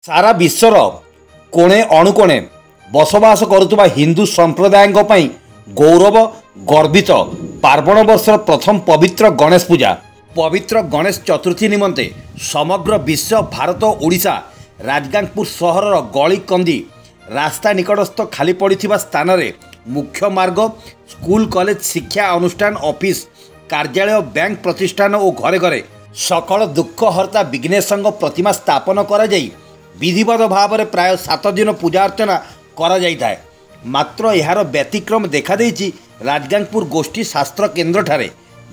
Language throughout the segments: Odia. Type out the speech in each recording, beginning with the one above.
ସାରା ବିଶ୍ୱର କୋଣେ ଅଣୁକୋଣେ ବସବାସ କରୁଥିବା ହିନ୍ଦୁ ସମ୍ପ୍ରଦାୟଙ୍କ ପାଇଁ ଗୌରବ ଗର୍ବିତ ପାର୍ବଣ ବର୍ଷର ପ୍ରଥମ ପବିତ୍ର ଗଣେଶ ପୂଜା। ପବିତ୍ର ଗଣେଶ ଚତୁର୍ଥୀ ନିମନ୍ତେ ସମଗ୍ର ବିଶ୍ୱ, ଭାରତ, ଓଡ଼ିଶା ରାଜଗାଙ୍ଗପୁର ସହରର ଗଳି କନ୍ଦି ରାସ୍ତା ନିକଟସ୍ଥ ଖାଲି ପଡ଼ିଥିବା ସ୍ଥାନରେ ମୁଖ୍ୟ ମାର୍ଗ, ସ୍କୁଲ, କଲେଜ, ଶିକ୍ଷା ଅନୁଷ୍ଠାନ, ଅଫିସ, କାର୍ଯ୍ୟାଳୟ, ବ୍ୟାଙ୍କ ପ୍ରତିଷ୍ଠାନ ଓ ଘରେ ଘରେ ସକଳ ଦୁଃଖହର୍ତ୍ତା ବିଘ୍ନେଶଙ୍କ ପ୍ରତିମା ସ୍ଥାପନ କରାଯାଇ ବିଧିବଦ୍ଧ ଭାବରେ ପ୍ରାୟ 7 ଦିନ ପୂଜା ଅର୍ଚ୍ଚନା କରାଯାଇଥାଏ। ମାତ୍ର ଏହାର ବ୍ୟତିକ୍ରମ ଦେଖାଦେଇଛି ରାଜଗାଙ୍ଗପୁର ଗୋଷ୍ଠୀ ସ୍ୱାସ୍ଥ୍ୟ କେନ୍ଦ୍ରଠାରେ।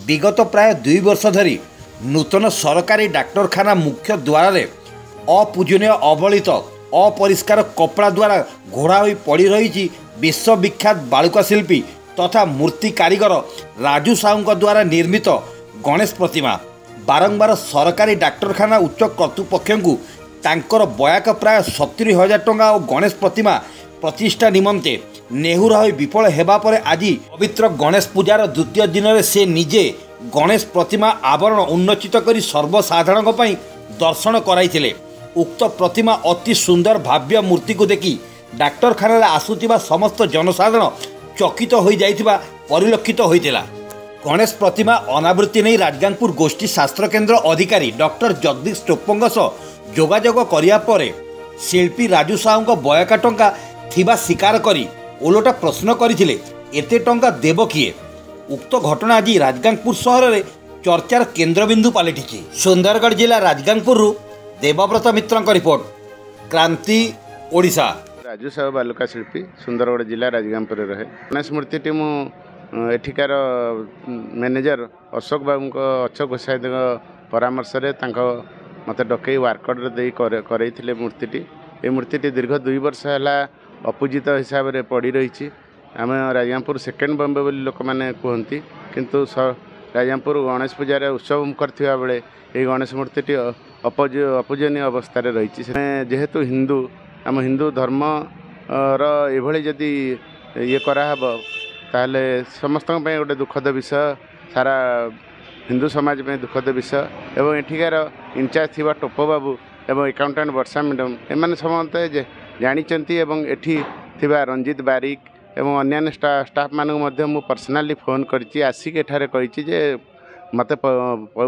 ବିଗତ ପ୍ରାୟ 2 ବର୍ଷ ଧରି ନୂତନ ସରକାରୀ ଡାକ୍ତରଖାନା ମୁଖ୍ୟ ଦ୍ୱାରରେ ଅପୂଜନୀୟ, ଅବହେଳିତ, ଅପରିଷ୍କାର କପଡ଼ା ଦ୍ୱାରା ଘୋଡ଼ା ହୋଇ ପଡ଼ି ରହିଛି ବିଶ୍ୱବିଖ୍ୟାତ ବାଳୁକା ଶିଳ୍ପୀ ତଥା ମୂର୍ତ୍ତି କାରିଗର ରାଜୁ ସାହୁଙ୍କ ଦ୍ୱାରା ନିର୍ମିତ ଗଣେଶ ପ୍ରତିମା। ବାରମ୍ବାର ସରକାରୀ ଡାକ୍ତରଖାନା ଉଚ୍ଚ କର୍ତ୍ତୃପକ୍ଷଙ୍କୁ ତାଙ୍କର ବୟାକ ପ୍ରାୟ 70,000 ଟଙ୍କା ଓ ଗଣେଶ ପ୍ରତିମା ପ୍ରତିଷ୍ଠା ନିମନ୍ତେ ନେହୁରା ହୋଇ ବିଫଳ ହେବା ପରେ ଆଜି ପବିତ୍ର ଗଣେଶ ପୂଜାର ଦ୍ୱିତୀୟ ଦିନରେ ସେ ନିଜେ ଗଣେଶ ପ୍ରତିମା ଆବରଣ ଉନ୍ମୋଚିତ କରି ସର୍ବସାଧାରଣଙ୍କ ପାଇଁ ଦର୍ଶନ କରାଇଥିଲେ। ଉକ୍ତ ପ୍ରତିମା ଅତି ସୁନ୍ଦର ଭାବ୍ୟ ମୂର୍ତ୍ତିକୁ ଦେଖି ଡାକ୍ତରଖାନାରେ ଆସୁଥିବା ସମସ୍ତ ଜନସାଧାରଣ ଚକିତ ହୋଇଯାଇଥିବା ପରିଲକ୍ଷିତ ହୋଇଥିଲା। ଗଣେଶ ପ୍ରତିମା ଅନାବୃତ୍ତି ନେଇ ରାଜଗାଙ୍ଗପୁର ଗୋଷ୍ଠୀ ସ୍ୱାସ୍ଥ୍ୟକେନ୍ଦ୍ର ଅଧିକାରୀ ଡକ୍ଟର ଜଗଦୀଶ ଟୋପ୍ପୋଙ୍କ ସହ ଯୋଗାଯୋଗ କରିବା ପରେ ଶିଳ୍ପୀ ରାଜୁ ସାହୁଙ୍କ ବୟାକା ଟଙ୍କା ଥିବା ସ୍ୱୀକାର କରି ଓଲଟା ପ୍ରଶ୍ନ କରିଥିଲେ, ଏତେ ଟଙ୍କା ଦେବ କିଏ? ଉକ୍ତ ଘଟଣା ଆଜି ରାଜଗାଙ୍ଗପୁର ସହରରେ ଚର୍ଚ୍ଚାର କେନ୍ଦ୍ରବିନ୍ଦୁ ପାଲଟିଛି। ସୁନ୍ଦରଗଡ଼ ଜିଲ୍ଲା ରାଜଗାଙ୍ଗପୁରରୁ ଦେବବ୍ରତ ମିତ୍ରଙ୍କ ରିପୋର୍ଟ, କ୍ରାନ୍ତି ଓଡ଼ିଶା। ରାଜୁ ସାହୁ, ବାଲୁକା ଶିଳ୍ପୀ, ସୁନ୍ଦରଗଡ଼ ଜିଲ୍ଲା ରାଜଗାଙ୍ଗପୁରରେ ରହେ। ଗଣେଶ ମୂର୍ତ୍ତିଟି ମୁଁ ଏଠିକାର ମ୍ୟାନେଜର ଅଶୋକ ବାବୁଙ୍କ, ଅଶୋକ ଗୋସାଇଙ୍କ ପରାମର୍ଶରେ ତାଙ୍କ ମୋତେ ଡକେଇ ୱାର୍କ ଅର୍ଡ଼ର ଦେଇ କରେଇଥିଲେ ମୂର୍ତ୍ତିଟି। ଏ ମୂର୍ତ୍ତିଟି ଦୀର୍ଘ 2 ବର୍ଷ ହେଲା ଅପୂଜିତ ହିସାବରେ ପଡ଼ି ରହିଛି। ଆମେ ରାଜଗାଙ୍ଗପୁର ସେକେଣ୍ଡ ବମ୍ବେ ବୋଲି ଲୋକମାନେ କୁହନ୍ତି, କିନ୍ତୁ ରାଜଗାଙ୍ଗପୁର ଗଣେଶ ପୂଜାରେ ଉତ୍ସବ ମୁଖର ଥିବା ବେଳେ ଏହି ଗଣେଶ ମୂର୍ତ୍ତିଟି ଅପୂଜନୀୟ ଅବସ୍ଥାରେ ରହିଛି। ସେ ଯେହେତୁ ହିନ୍ଦୁ, ଆମ ହିନ୍ଦୁ ଧର୍ମର ଏଭଳି ଯଦି ଇଏ କରାହେବ, ତାହେଲେ ସମସ୍ତଙ୍କ ପାଇଁ ଗୋଟେ ଦୁଃଖଦ ବିଷୟ, ସାରା ହିନ୍ଦୁ ସମାଜ ପାଇଁ ଦୁଃଖଦ ବିଷୟ। ଏବଂ ଏଠିକାର ଇନଚାର୍ଜ ଥିବା ଟୋପ ବାବୁ ଏବଂ ଏକାଉଣ୍ଟାଣ୍ଟ ବର୍ଷା ମ୍ୟାଡ଼ାମ୍, ଏମାନେ ସମସ୍ତେ ଜାଣିଛନ୍ତି। ଏବଂ ଏଠି ଥିବା ରଞ୍ଜିତ ବାରିକ ଏବଂ ଅନ୍ୟାନ୍ୟ ଷ୍ଟାଫ୍ମାନଙ୍କୁ ମଧ୍ୟ ମୁଁ ପର୍ସନାଲି ଫୋନ୍ କରିଛି, ଆସିକି ଏଠାରେ କହିଛି ଯେ ମୋତେ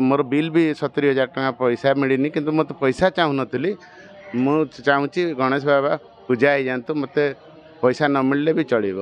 ମୋର ବିଲ୍ ବି 70,000 ଟଙ୍କା ପଇସା ମିଳିନି, କିନ୍ତୁ ମୋତେ ପଇସା ଚାହୁଁନଥିଲି। ମୁଁ ଚାହୁଁଛି ଗଣେଶ ବାବା ପୂଜା ହେଇଯାଆନ୍ତୁ, ମୋତେ ପଇସା ନ ମିଳିଲେ ବି ଚଳିବ।